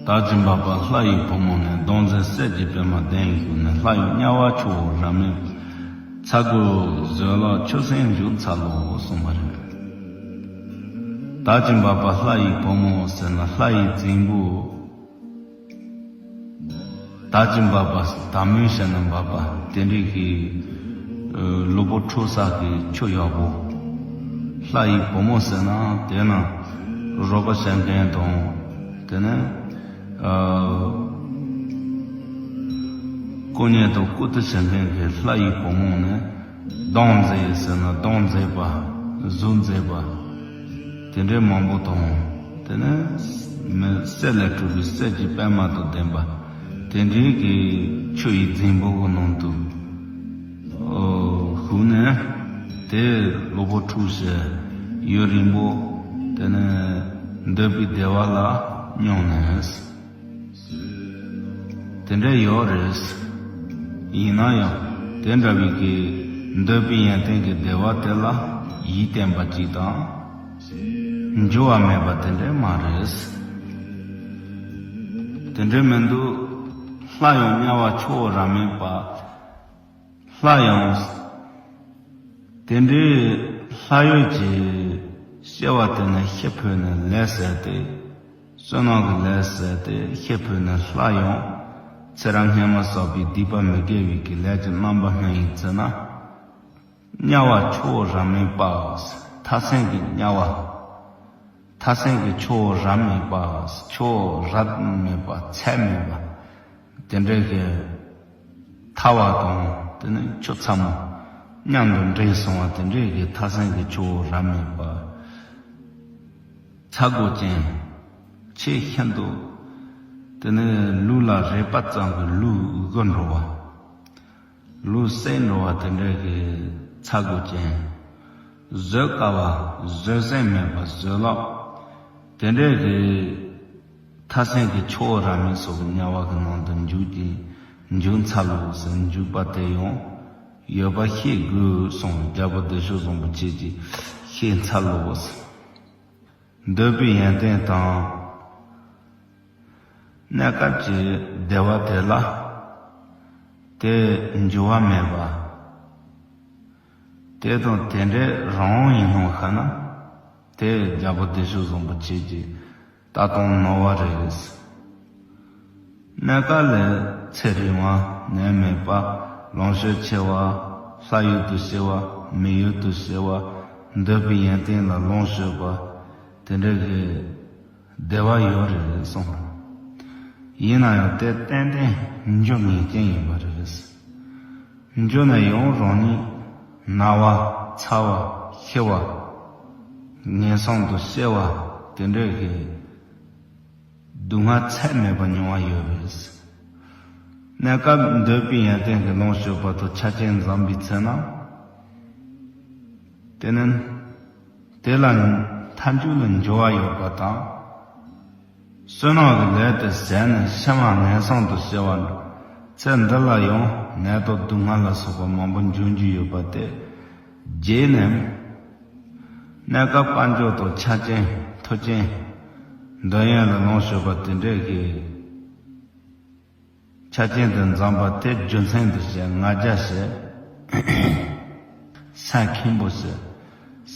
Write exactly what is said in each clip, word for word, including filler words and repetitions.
དར་གྱི་འབབ་པ་ལྷ་ཡི་བུ་མོ་ནི། གདོང་མཛེས་སྲས་ཀྱི་པད་མ་གདན་ཞུགས་ནས། ལྷ་ཡི་དམྱལ་བ་ཆུ་བོ་རབ་མེད་པ། ཚ་གོས་བཟོད་གླགས་ཆུ་སྲིན་བཞུགས་ཚར་ལོ་གསུངས་པ་རེད། དར་གྱི་འབབ་པ་ལྷ་ཡི་བུ་མོ་ཟེར་ན་ལྷ་ཡི་རྫིང་བུ། དར་གྱི་འབབ་པ་དར་མོའི་ཞལ་ནས་འབབ་པ་དེ་འདྲའི་གི་ལུས་པོ་འཁྲུ་ས་གི་ཆུ་ཡག་པོ། ལྷ་ཡི་བུ་མོ་ཟེར་ན་དེ་ན་རོལ་པ་བྱེད་མཁན་དང་དེ་ནས་སྐུ་མཉེལ་དང་སྐུ་བཏུད་བྱེད་མཁན་གྱི་ལྷ་ཡི་བུ་མོ་ནི། གདོང་མཛེས་ཟེར་ན་གདོང་མཛེས་པ། གཟུགས་མཛེས་པ། དེ་འདྲའི་མང་པོ་དང་། དེ་ནས་མི་གསེར་ལས་གྲུབ་པའི་གསེར་གྱི་པད་མ་དང་ལྡན་པ། དེ་འདྲའི་གི་ཆུ་ཡི་རྫིང་བུ་གི་ནང་དུ། ཨོ། ཞུགས་ནས་དེ་ལུས་པོ་འཁྲུ་བྱས་ཡུན་རིང་པོ་དེ་ནས་འདོད་པའི་བདེ་བ་ལ་སྙོམས་ནས། དེ་འདྲ་ཡོད་རེད། ཡིན་ན་ཡང་དེ་འདྲ་བའི་གི་འདོད་པའི་ཡོན་ཏན་གྱི་བདེ་བ་དེ་ལ་ཡིད་བརྟན་པ་ཅིག་དང་། འགྱུར་བ་མེད་པ་དེ་འདྲ་མ་རེད། དེ་འདྲ་མི་འདུག་ལྷ་ཡི་དམྱལ་བ་ཆུ་བོ་རབ་མེད་པ། ལྷ་ཡང་། དེ་འདྲའི་ལྷ་ཡུལ་གྱི་སྐྱེ་བ་དེ་ནི་ཤི་འཕོས་ནས་ལས་ཟད་དེ། བསོད་ནམས་ཀྱི་ལས་ཟད་དེ་ཤི་འཕོས་ནས་ལྷ་ཡང་ཚེ་རབས་སྔ་མ་བསགས་པའི་སྡིག་པ་མི་དགེ་བའི་གི་ལས་ཀྱི་རྣམ་པ་སྣ་ཡིས་ཚེ་ན། དམྱལ་བ་ཆུ་བོ་རབ་མེད་པ། མཐའ་སྲིན་གྱི་དམྱལ་བ། མཐའ་སྲིན་གྱི་ཆུ་བོ་རབ་མེད་པ། ཆུ་བོ་རབ་མེད་པ་ཚད་མེད་པ། དེ་འདྲའི་གི་ཐལ་བ་དང་དེ་ནི་ཆུ་ཚ་མོ་མཉམ་དུ་འདྲེས་སོང་བ་དེ་འདྲའི་གི་མཐའ་སྲིན་གྱི་ཆུ་བོ་རབ་མེད་པ། ཚ་གོས་ཅན། ཆེས་ཤིན་ཏུ་དེ་ནི་ལུས་ལ་རེག་པ་ཙམ་གྱིས་ལུས་གོད་འགྲོ་བ། ལུས་བསྲེགས་འགྲོ་བ་དེ་འདྲའི་གི་ཚ་གོས་ཅན། བཟོད་དཀའ་བ། བཟོད་བསྲན་མེད་པ། བཟོད་གླགས། དེ་འདྲའི་གི་མཐའ་སྲིན་གྱི་ཆུ་བོ་རབ་མེད་སོགས་ཀྱི་དམྱལ་བ་གི་ནང་དུ་འཇུག་ཅིང་འཇུག་འཚལ་ལོ་ཟེར་འཇུག་པ་དེ་ཡང་ཡོད་པ་ཤེས་དགོས་གསུངས། རྒྱལ་པོ་བདེ་མཆོག་བཟང་པོ་ཁྱེད་ཀྱིས་ཤེས་འཚལ་ལོ་ཟེར། འདོད་པའི་ཡོན་ཏན་དང་གནས་སྐབས་ཀྱི་བདེ་བ་དེ་ལ་དེ་འགྱུར་བ་མེད་པ། དེ་དང་དེ་འདྲའི་རང་ཡིན་སྣང་ཤར་ན། དེ་རྒྱལ་པོ་བདེ་མཆོག་བཟང་པོ་ཁྱེད་ཀྱི་ལྟ་སྟངས་ནོར་བ་རེད། གནས་སྐབས་ལ་ཚེ་རིང་བ། ནད་མེད་པ། ལོངས་སྤྱོད་ཆེ་བ། ལྷ་ཡུལ་དུ་སྐྱེ་བ། མི་ཡུལ་དུ་སྐྱེ་བ། འདོད་པའི་ཡོན་ཏན་ལ་ལོངས་སྤྱོད་པ། དེ་འདྲ་གི་བདེ་བ་ཡོད་རེད་གསུངས། ཡིན་ན་ཡང་དེ་ཏན་ཏན་འགྱུར་ངེས་ཅན་ཡིན་པ་རེད། འགྱུར་ན་ཡང་རང་ཉིད་ན་བ། ཚ་བ། ཤི་བ། ངན་སོང་དུ་སྐྱེ་བ། དེ་འདྲ་གི་སྡུག་བསྔལ་ཚད་མེད་པ་མྱོང་བ་ཡོད་རེད། གནས་སྐབས་འདོད་པའི་ཡོན་ཏན་གྱི་ལོངས་སྤྱོད་པ་དང་ཆ་རྐྱེན་འཛོམས་པའི་ཚེ་ན། དེ་ནི་དེ་ལ་མཐའ་མཇུག་ལ་འགྱུར་བ་ཡོད་པ་དང་། བསོད་ནམས་ཀྱི་ལས་དེ་ཟད་ནས་ཕྱི་མ་ངན་སོང་དུ་སྐྱེ་བ་འགྲོ། ཚེ་འདི་ལ་ཡང་ནད་དང་སྡུག་བསྔལ་ལ་སོགས་པ་མང་པོ་འབྱུང་རྒྱུ་ཡོད་པ་དེ་བརྗེད་ནས། གནས་སྐབས་དཔལ་འབྱོར་དང་ཆ་རྐྱེན་མཐུ་རྐྱེན། འདོད་ཡོན་ལ་ལོངས་སྤྱོད་པ་དེ་འདྲའི་གི་ཆ་རྐྱེན་དུ་འཛོམས་པ་དེ་རྒྱུ་མཚན་དུ་བྱས་ང་རྒྱལ་བྱས། སེམས་ཁེངས་པོ་བྱས།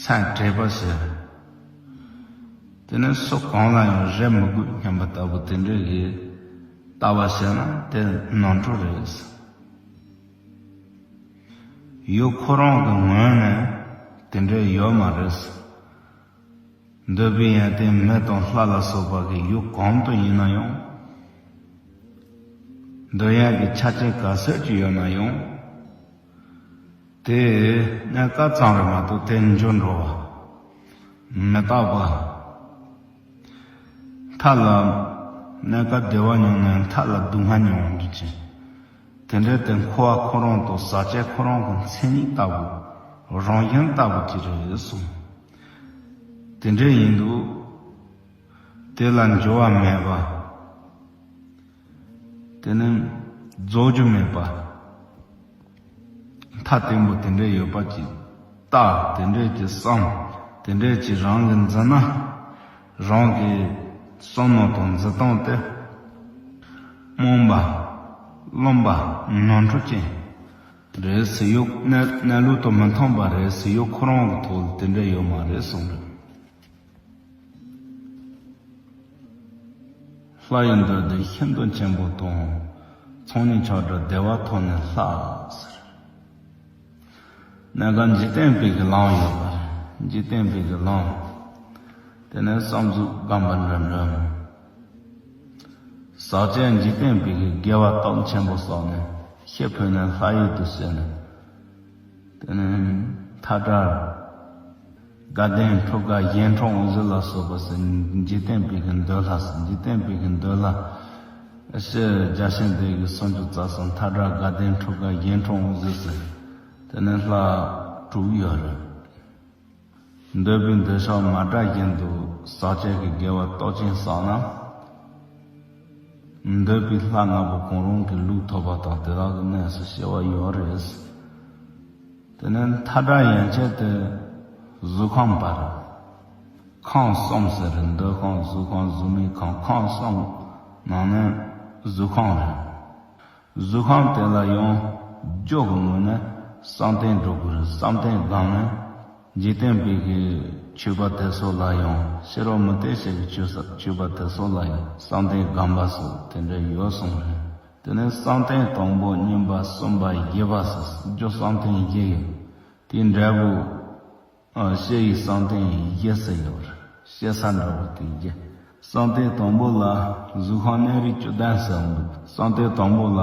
སེམས་དྲེགས་པ་བྱས། དེ་ནས་སུ་གང་ལ་ཡང་རེ་མི་དགོས་སྙམ་པ་ལྟ་བུ་དེ་འདྲའི་གི་ལྟ་བ་བྱས་ན་དེ་ནོར་འཁྲུལ་རེད། ཡུལ་ཁོ་རང་གི་ངོས་ནས་དེ་འདྲའི་ཡོད་མ་རེད། འདོད་པའི་ཡོན་ཏན་མི་དང་ལྷ་ལ་སོགས་པ་གི་ཡུལ་གང་དུ་ཡིན་ན་ཡང་། འདོད་ཡོན་གྱི་ཆ་རྐྱེན་ག་ཚོད་ཅིག་ཡོད་ན་ཡང་། དེ་གནས་སྐབས་ཙམ་རེད་མ་གཏོགས་དེ་འགྱུར་འགྲོ་བ། མི་རྟག་པ། མཐའ་ལ་གནས་སྐབས་བདེ་བ་མྱོང་ན་ཡང་མཐའ་ལ་སྡུག་བསྔལ་མྱོང་བ་འདུག་ཅིང་། དེ་འདྲའི་དེ་འཁོར་བ་ཁོ་རང་དང་ཟག་བཅས་ཁོ་རང་གི་མཚན་ཉིད་ལྟ་བུ། རང་བཞིན་ལྟ་བུ་ཅིག་རེད་གསུངས། དེ་འདྲ་ཡིན་དུས། དེ་ལ་འགྱུར་བ་མེད་པ། དེ་ནི་རྫོགས་རྒྱུ་མེད་པ། མཐའ་བརྟན་པོ་དེ་འདྲ་ཡོད་པ་ཅིག་ལྟ། དེ་འདྲ་ཅིག་བསམ། དེ་འདྲ་ཅིག་རང་གིས་འཛིན་ན། རང་གི་བསམ་མནོ་དང་འཛིན་སྟངས་དེ་ རྨོངས་པ། རློམ་པ། ནོར་འཁྲུལ་ཅན་རེད་ཟེར་ཡོད། གནས་གནས་ལུགས་དང་མི་མཐུན་པ་རེད་ཟེར་ཡོད། ཁོ་རང་གི་ཐོག་ལ་དེ་འདྲ་ཡོད་མ་རེད་གསུངས་རེད། ལྷ་ཡི་འདོད་བདེ་ཤིན་ཏུ་ཆེན་པོ་དང་། ཚོགས་གཉིས་ཆགས་བྲལ་བདེ་བ་ཐོབ་ནས་ལྷག་ཟེར། གནས་སྐབས་འཇིག་རྟེན་པའི་གི་ལམ་ཡོད་པ་རེད། འཇིག་རྟེན་པའི་གི་ལམ། དེ་ནས་བསམ་གཟུགས་སྒོམ་པ་འདྲ་འདྲ། ཟག་བཅས་འཇིག་རྟེན་པའི་གི་དགེ་བ་སྟོབས་ཆེན་པོ་བསགས་ནས་ཤི་འཕོས་ནས་ལྷ་ཡུལ་དུ་སོང་ནས། དེ་ནས་མཐའ་བྲལ་དགའ་ལྡན་ཁྲོ་དགའ་གཞན་འཁྲུག་དབང་བཟོ་ལ་སོགས་པ་ཟེར། འཇིག་རྟེན་པའི་གི་འདོད་ལྷ་ཟེར། འཇིག་རྟེན་པའི་གི་འདོད་ལྷ། ཕྱི་བརྒྱ་བྱིན་སྡེ་གི་སུམ་ཅུ་རྩ་གསུམ། མཐའ་བྲལ་དགའ་ལྡན་ཁྲོ་དགའ་གཞན་འཁྲུག་དབང་བཟོ་ཟེར། དེ་ནས་ལྷ་དྲུག་ཡོད་རེད། འདོད་པའི་འདོད་ཆགས་མ་བྲལ་བཞིན་དུ་ཟག་བཅས་ཀྱི་དགེ་བ་སྟོབས་ཆེན་བསགས་ན། འདོད་པའི་ལྷ་ལྔ་པོ་གང་རུང་གི་ལུགས་ཐོབ་པ་དང་དེ་དག་གི་གནས་སུ་སྐྱེ་བ་ཡོད་རེད། དེ་ནས་མཐའ་བྲལ་ཡན་ཆད་དེ་གཟུགས་ཁམས་པ་རེད། ཁམས་གསུམ་ཟེར་རེད། འདོད་ཁམས། གཟུགས་ཁམས། གཟུགས་མེད་ཁམས། ཁམས་གསུམ་ནང་ནས་གཟུགས་ཁམས་རེད། གཟུགས་ཁམས་དེ་ལ་ཡང་རྒྱུ་གི་ངོས་ནས་བསམ་གཏན་འགྲོ་དགོས་རེད། བསམ་གཏན་སྒོམ་ནས་འཇིག་རྟེན་པའི་གི་ཆོས་པ་དེ་ཚོ་ལ་ཡང་། ཕྱི་རོལ་མུ་སྟེགས་བྱེད་ཀྱི་ཆོས་ས་ཆོས་པ་དེ་ཚོ་ལ་ཡང་བསམ་གཏན་སྒོམ་པ་སོགས་དེ་འདྲ་ཡོད་གསུངས་རེད། དེ་ནས་བསམ་གཏན་དང་པོ་གཉིས་པ་གསུམ་པ་བཞི་པ་སོགས་རྒྱུ་བསམ་གཏན་བཞི་ཡོད། དེའི་འབྲས་བུ། ཨ། སྐྱེ་བའི་བསམ་གཏན་བཞི་ཟེར་ཡོད་རེད། སྐྱེ་ས་འདྲ་བོ་དེ་བཞི། བསམ་གཏན་དང་པོ་ལ་གཟུགས་ཁམས་གནས་རིས་བཅུ་བདུན་ཟེར་བ་འདུག་བསམ་གཏན་དང་པོ་ལ་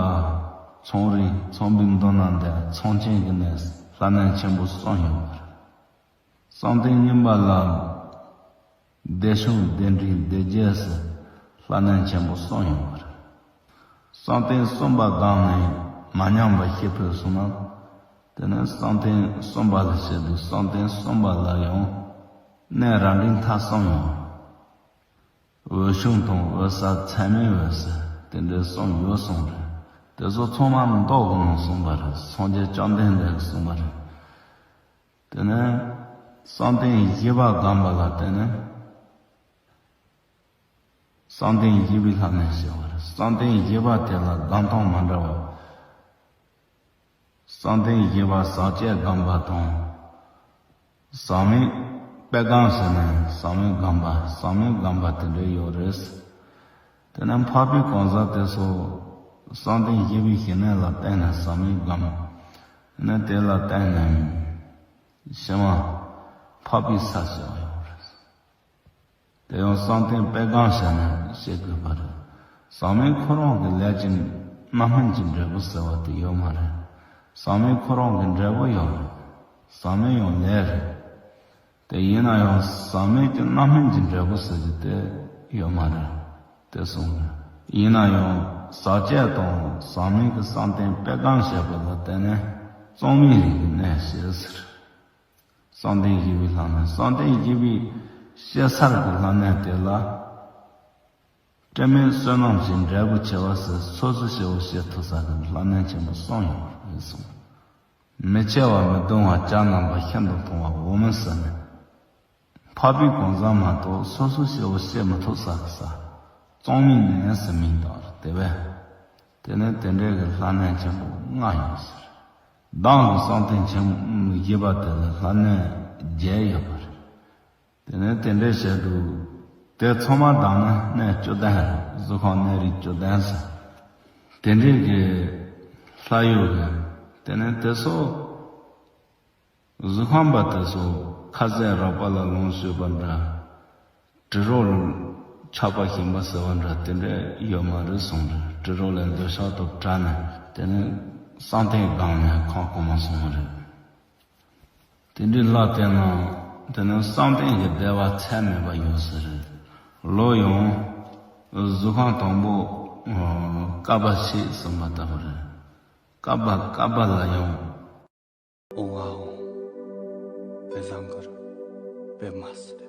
ཚངས་རིས། ཚངས་པའི་མདོ་ན་འདས། ཚངས་ཆེན་གྱི་གནས་ལྷ་གནས་ཆེན་པོ་གསུམ་ཡོད་པ་རེད། བསམ་གཏན་གཉིས་པ་ལ་བདེ་ཆུང་། བདེ་འབྲིང་། བདེ་རྒྱས་ཟེར་ལྷ་གནས་ཆེན་པོ་གསུམ་ཡོད་པ་རེད། བསམ་གཏན་གསུམ་པ་སྒོམ་ནས་མ་ཉམས་པར་ཤི་འཕོས་སོང་ན། དེ་ནས་བསམ་གཏན་གསུམ་པ་ལ་བྱེད་དུ། བསམ་གཏན་གསུམ་པ་ལ་ཡང་གནས་རབ་འབྲིང་ཐ་གསུམ་ཡོད། འོད་ཆུང་དང་འོད་གསལ། ཚད་མེད་འོད་ཟེར། དེ་འདྲའི་གསུམ་ཡོད་གསུངས་རེད། དེ་ཚོ་ཚང་མ་མདོ་གི་ནང་གསུངས་པ་རེད། སངས་རྒྱས་བཅོམ་ལྡན་འདས་ཀྱིས་གསུངས་པ་རེད། དེ་ནས་བསམ་གཏན་བཞི་པ་སྒོམ་པ་ལ་བརྟེན་ནས། བསམ་གཏན་བཞི་པའི་ལྷ་གནས་སྐྱེ་བ་རེད། བསམ་གཏན་བཞི་པ་དེ་ལ་སྒོམ་སྟངས་མ་འདྲ་བ། བསམ་གཏན་བཞི་པ་ཟག་བཅས་སྒོམ་པ་དང་། ཟག་མེད་པད་སྒོམ་ཟེར་ནས་ཟག་མེད་སྒོམ་པ། ཟག་མེད་སྒོམ་པ་དེ་འདྲ་ཡོད་རེད། དེ་ནས་འཕགས་པའི་གང་ཟག་དེ་ཚོ་བསམ་གཏན་བཞི་པའི་ཞི་གནས་ལ་བརྟེན་ནས་ཟག་མེད་སྒོམ། དེ་ནས་དེ་ལ་བརྟེན་ནས་ཕྱི་མ་འཕགས་པའི་ས་སྐྱེ་བ་ཡོད་རེད། དེ་ཡང་བསམ་གཏན་པད་སྒོམ་བྱས་ནས་སྐྱེ་དགོས་པ་རེད། ཟག་མེད་ཁོ་རང་གི་ལས་ཀྱི་རྣམ་སྨིན་གྱི་འབྲས་བུ་ཟེར་བ་དེ་ཡོད་མ་རེད། ཟག་མེད་ཁོ་རང་གི་འབྲས་བུ་ཡོད་རེད། ཟག་མེད་ཡང་ལས་རེད། དེ་ཡིན་ན་ཡང་ཟག་མེད་ཀྱི་རྣམ་སྨིན་གྱི་འབྲས་བུ་ཟེར་རྒྱུ་དེ་ཡོད་མ་རེད། དེ་གསུངས་རེད། ཡིན་ན་ཡང་ཟག་བཅས་དང་ཟག་མེད་ཀྱི་བསམ་གཏན་པད་སྒོམ་བྱས་པ་ལ་བརྟེན་ནས་གཙང་མའི་རིགས་ཀྱི་གནས་སྐྱེ་ཟེར། བསམ་གཏན་བཞི་པའི་ལྷ་གནས། བསམ་གཏན་བཞི་པའི་སྐྱེ་སར་གྱི་ལྷ་གནས་དེ་ལ། དྲི་མེད་བསོད་ནམས་ཀྱི་འབྲས་བུ་ཆེ་བ་ཟེར་སོ་སོ་སྐྱེ་བོ་སྐྱེ་ཐུབ་ས་གི་ལྷ་གནས་ཆེན་པོ་གསུམ་ཡོད་རེད་གསུངས། མི་ཆེ་བ་མི་གདུང་བ་བྱ་རྣམ་པ་ཤིན་ཏུ་མཐོང་བ་འོག་མིན་ཟེར་ནས། འཕགས་པའི་གང་ཟག་མ་གཏོགས་སོ་སོ་སྐྱེ་བོ་སྐྱེ་མི་ཐུབ་ས་གི་ས། གཙང་མའི་གནས་ཟེར་མིང་བཏགས་རེད་དེ་བས། དེ་ནས་དེ་འདྲའི་གི་ལྷ་གནས་ཆེན་པོ་ལྔ་ཡོད་ཟེར། མདང་གི་བསམ་གཏན་ཆེན་བཞི་པ་དེ་ལ་ལྷ་གནས་བརྒྱད་ཡོད་པ་རེད། དེ་ནས་དེ་འདྲའི་བྱས་འདུག་དེ་ཚང་མ་བསྡོམས་ན་གནས་བཅུ་བདུན་རེད། གཟུགས་ཁམས་གནས་རིས་བཅུ་བདུན་ཟེར། དེ་འདྲའི་གི་ལྷ་ཡུལ་རེད། དེ་ནས་དེ་ཚོ། གཟུགས་ཁམས་པ་དེ་ཚོ་ཁ་ཟས་རགས་པ་ལ་ལོངས་སྤྱོད་པ་འདྲ། དྲི་རོ་ལ་ཆགས་པ་ཞེན་པ་ཟེར་བ་འདྲ་དེ་འདྲ་ཡོད་མ་རེད་གསུངས་རེད། དྲི་རོ་ལ་འདོད་ཆགས་དང་བྲལ་ནས་དེ་ནས་བསམ་གཏན་སྒོམ་ནས་ཁམས་གོང་མ་སོང་བ་རེད། དེ་འདྲའི་ལྷ་དེ་ན་དེ་ནས་བསམ་གཏན་གྱི་བདེ་བ་ཚད་མེད་པ་ཡོད་ས་རེད། ལོ་ཡང་གཟུགས་ཁམས་དང་པོ་བསྐལ་པ་ཕྱེད་གསུངས་པ་ལྟ་བུ་རེད། བསྐལ་པ་བསྐལ་པ་ལ་ཡང་། ཨོ་ཨ་ཨོ། པེ་ཟང་གར་པེ་མ་སི་ཏེ།